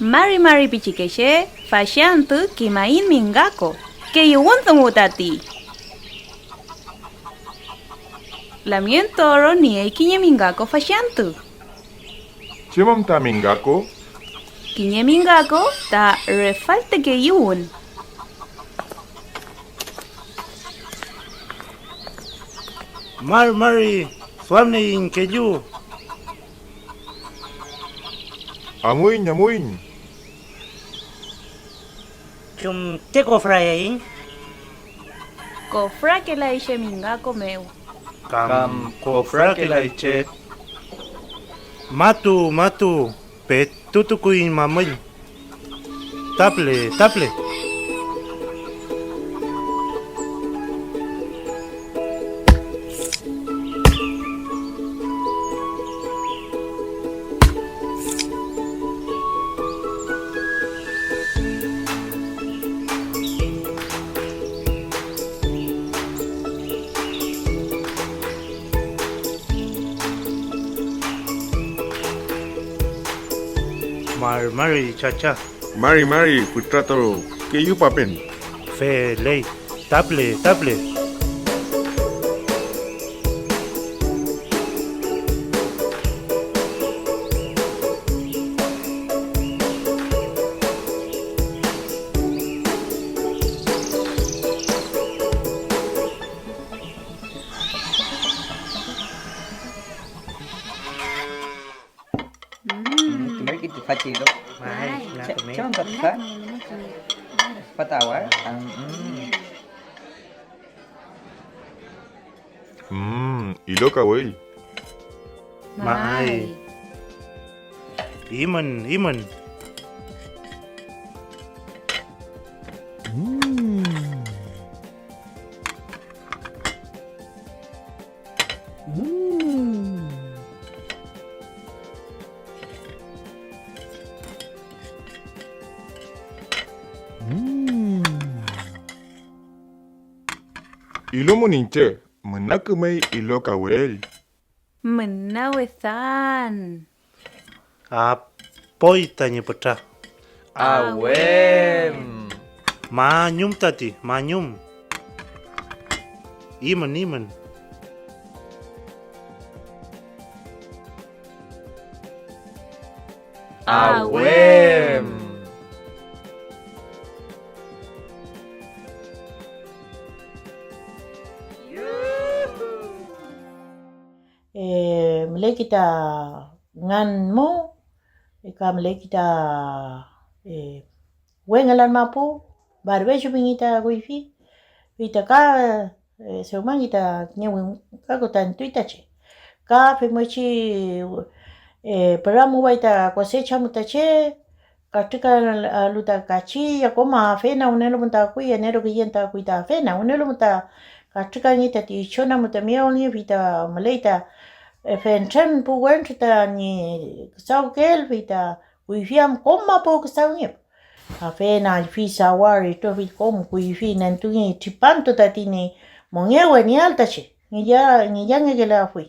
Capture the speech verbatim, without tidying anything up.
Mari mari pichikeche, fachantü kimaiñ mingako, keyüwün dungu tati. Lamngen toro niey kiñe mingako fachantü. ¿Chem am ta mingako? Kiñe mingako ta refaltukeyüwün. Mari mari duamnieiñ kellu. Amuiñ, amuiñ. ¿Chumte kofrayaiñ? Kofrakelay che mingako mew. Kam kofrakelay che. Matu, matu, petu tukuiñ mamüll. Taple, taple. Mari mari chacha. Mari mari fütra toro, keyu papen. Feley, taple, taple. Mm. Kimerki tüfachi ilo. May, na che-, küme. Chem am ta tüfa? Fatawa. Ah, mm. Mm, ilo kawell. May. Imün, imün. Mm. Mm. Mm. Ilumün iñche, müna kümey ilo kawell. Müna wedan. Apoy tañi pütra. Awem. Mañum tati, mañum. Imün, imün. Awem. Eh, müleki ta ngan mo, ka müleki ta, eh, wengalan mapu, barbechu pingi ta kuyfi, fey ta ka, eh, dewmangi ta kiñe wingkaku ta entuy ta che. Ka femngechi, eh, püramuway ta kosecha mu ta che, katrükalu ta kachi, ya kom afena, wünelu mu ta akuy, enero küyen ta akuy ta afena, wünelu mu ta katrükangi tati ichona mu ta miyawülngefi ta müley ta, eh, fentren pu wentru tañi küdawkeel, fey ta kuyfi am kom mapu küdawngefu. Afena, allfi, sawar, itrofill kom kuyfi nentungey tripantu tati ñi mongewe nieal ta che, ngilla-, ngillangekelafuy.